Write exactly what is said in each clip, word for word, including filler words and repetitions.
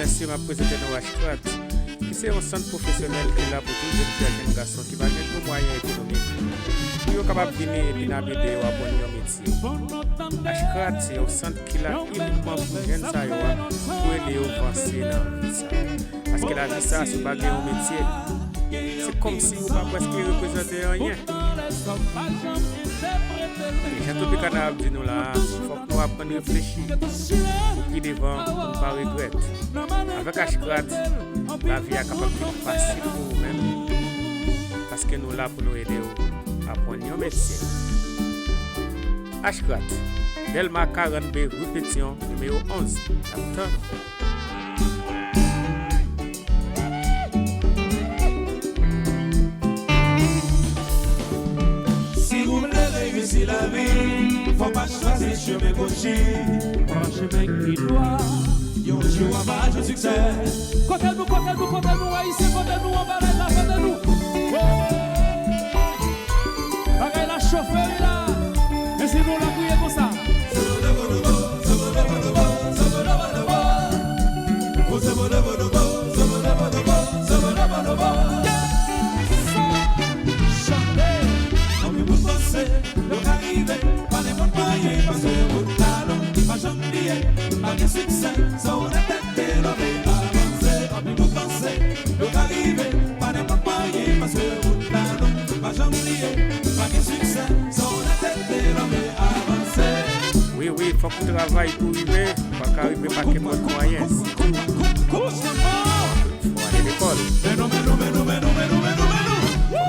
Mesye, m ap prezante nou Ashkrat, ki se yon sant pwofesyonèl ki la pou tout jèn fi ak jèn gason ki pa gen gwo mwayen ekonomik, pou yo kapab vini epi n ap ede yo aprann yon metye. Ashkrat se yon sant ki la inikman pou jèn sa yo a, pou ede yo vanse nan vi sa. Paske lavi sa, si w pa gen yon metye, se kòmsi ou pa prèske reprezante anyen. E jan Tropicana ap di nou la a, fòk nou aprann reflechi pou pi devan, pou n pa regrèt. Avèk Ashkrat, lavi a kapab vin fasil pou ou menm, paske nou la pou nou ede w aprann yon metye. Ashkrat, Dèlma karant B, ri Petyon, nimewo onz. N ap tann ou. Si ou vle reyisi lavi, fò pa chwazi chemen goch, pran chemen ki dwat. Yon jou w ap achte siksè. Kote nou, kote nou, kote nou, Ayisyen, kote nou, anba laj la, kote nou? Oh! Bagay la chofe, wi la. Men si nou la kriye konsa. Chante. Anpil moun panse yo ka rive pa nenpòt mwayen, paske wout la long, pa janm bliye, pa gen siksè san ou nèt tèt leve avanse. Anpil moun panse yo ka rive pa nenpòt mwayen, paske wout la long, pa janm bliye, pa gen siksè san ou nèt tèt leve avanse. Wi, wi, fòk ou travay pou rive, ou pa ka rive pa kenpòt mwayen, sitou fò ale lekòl.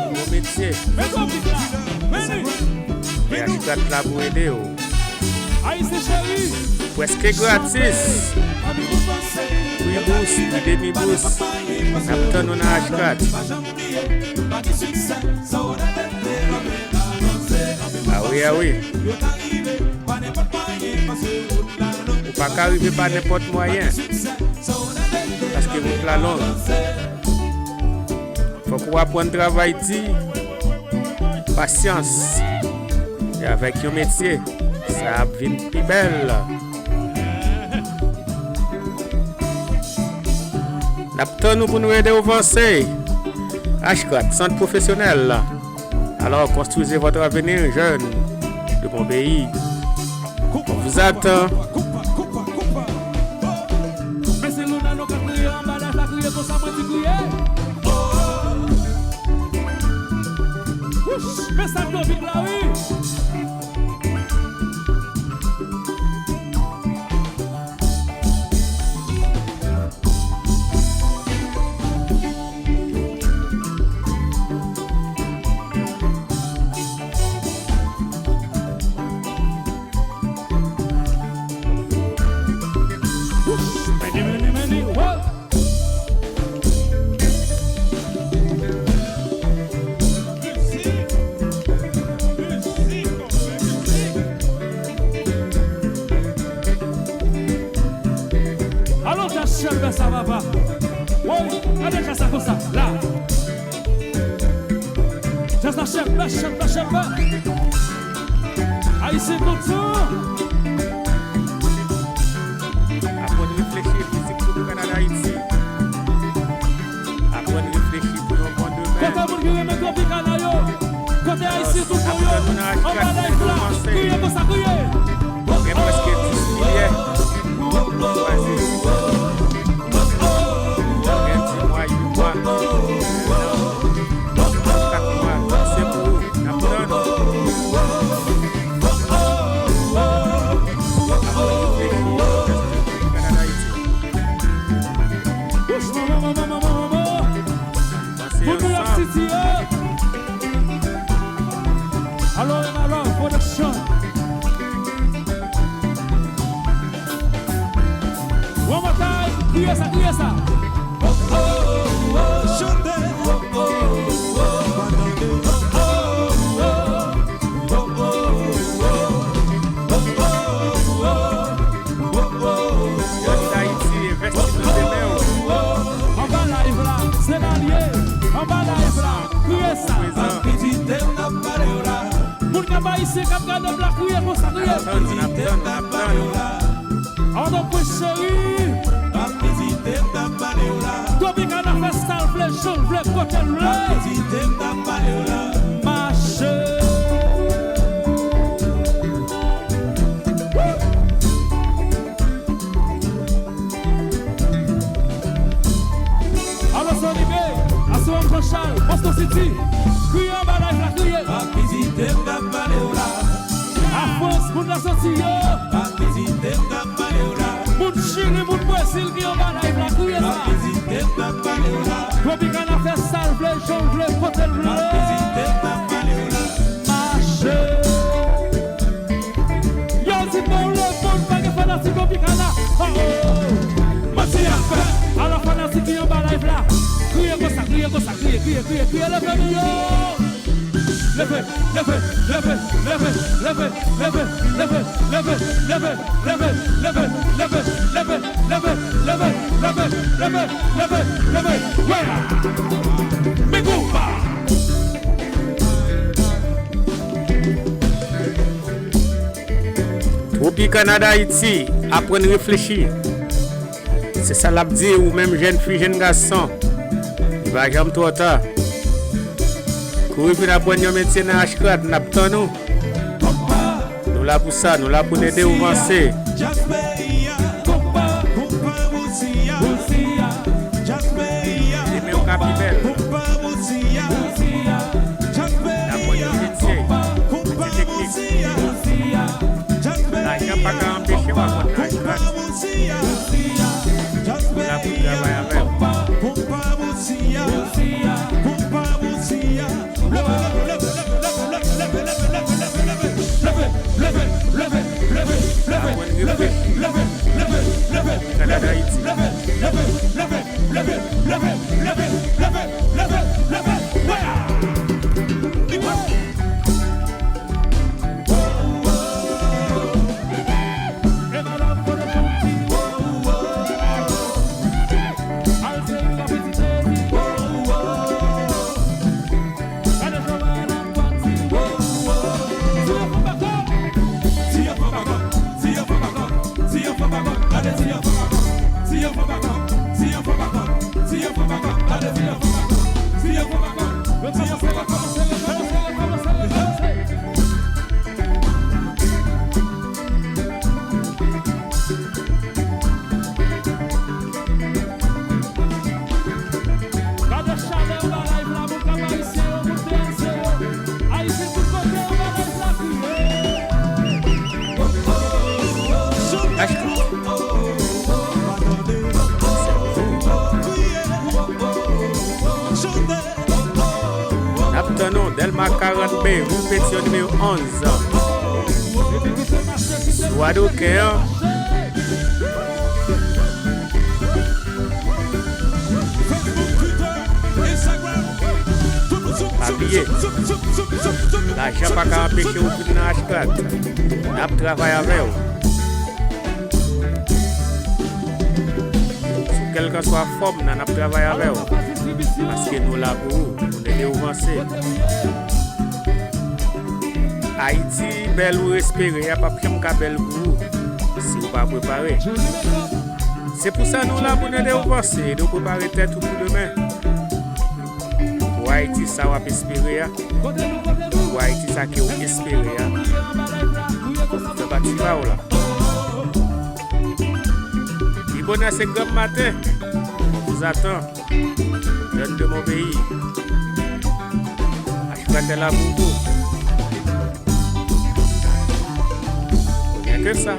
Yon metye. E Ashkrat la pou ede w. Prèske gratis. Pri bous, pri demi bous. N ap tann ou nan Ashkrat. Awi, awi. Ou pa ka rive pa nenpòt mwayen, paske wout la long. Fòk ou aprann travay di, pasyans, e avèk yon metye, sa ap vin pi bèl. N ap tann ou pou nou ede w vanse. Ashkrat, sant pwofesyonèl. Alors, construisez votre avenir, jeunes de mon pays. On vous attend. Alò, Jacques, fè sa, papa. Woy, gade fè sa konsa, la. Jazz la chèf, la chèf, la chèf, la. Ayisyen kontan. Aprann reflechi, mizik Tropicana D'Haïti. Aprann reflechi pou yon bon demen. Kote moun ki renmen Tropicana yo? Kote Ayisyen tout bon yo? Anba live la, kriye konsa, kriye. Gen prèske dis milyè. Chwazi. Gen di mwa, uit mwa, kat mwa, se pou ou. N ap tann ou. N ap reflechi. Kanal Ayiti. Panse ansanm. Alò, alò, production. One more time, kriye sa, kriye sa. Oh, oh, oh, chante. Oh, oh, oh, pa tande. Oh, oh, oh, oh, oh, oh, oh, oh, oh, oh, oh, oh. Jazz Ayiti, envesti nan demen w. Anba live la, se la l ye. Anba live la, kriye sa. Prezan. Moun k ap ayisyen k ap gade m la, kriye konsa, kriye. N ap tann, n ap tann, n ap tann. An non Prince Cheri. N ap vizite m Tropicana fè sa l vle, jan l vle, kote l vle. Mache. Alò, Sonibe, Asouran, Jean Charles, Boston City. Kriye anba live la, kriye. Afrans, moun la soti yo. Moun Chili, moun Brezil ki anba live la, kriye sa. Tropicana fè sa l vle, jan l vle, kote l vle. Mache. Yo di bon, le bon, pa gen fanatik Tropicana. Oh, oh. Manti ap fè. Alò fanatik ki anba live la, kriye konsa, kriye konsa, kriye, kriye, kriye, kriye, leve nou yo. Leve, leve, leve. Wè! Migoupa! Tropicana Dayiti, aprann reflechi. Se sa l ap di ou menm jèn fi, jèn gason. Li pa janm twò ta. Kouri vin aprann yon metye nan Ashcraft, n ap tann ou. Nou la pou sa, nou la pou n ede w vanse. Demen w ka pi bèl. N ap wè yon metye, metye teknik. Lajan pa ka anpeche w aprann lajan. Nou la pou travay avè w. Aprann reflechi. Kanada Ayiti. Gade chalè anba live la, moun Kap Ayisyen yo, moun T N C yo. Ayisyen tout kote anba live la, kriye. N ap tann ou, Dèlma karant B, rue Pétion nimewo onz. Sou Adoken an. Pa bliye, lajan pa ka anpeche w vin nan Ashcraft. N ap travay avè w. Sou kèlkanswa fòm nan, n ap travay avè w. Paske nou la pou ou, pou n ede w vanse. Ayiti bèl ou espere a p ap janm ka bèl pou ou si w pa prepare. Se pou sa nou la pou n ede w vanse, ede w prepare tèt ou pou demen. Pou Ayiti sa w ap espere a, pou Ayiti sa ke w espere a, fè pati pa w la. Pi bonè se granm maten, ouzatan. Jeunes de mon pays. Ashcraft la pou ou. Rien que ça.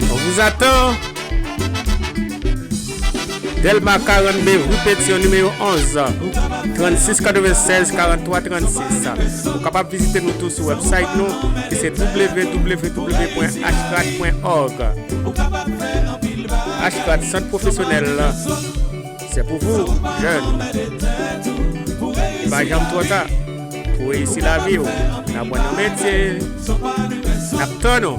On vous attend. Dèlma karannde, ri Petyon, nimewo onz, trannsis katrevennsèz, karanntwa trannsis. Ou kapab vizite nou tou sou wèbsayt nou, ki se www.ashcrat.org. Ashcrat, sant pwofesyonèl, c'est pour vous, jeunes. Li pa janm twò ta pou reyisi lavi w. N ap pran nan metye. N ap tann ou.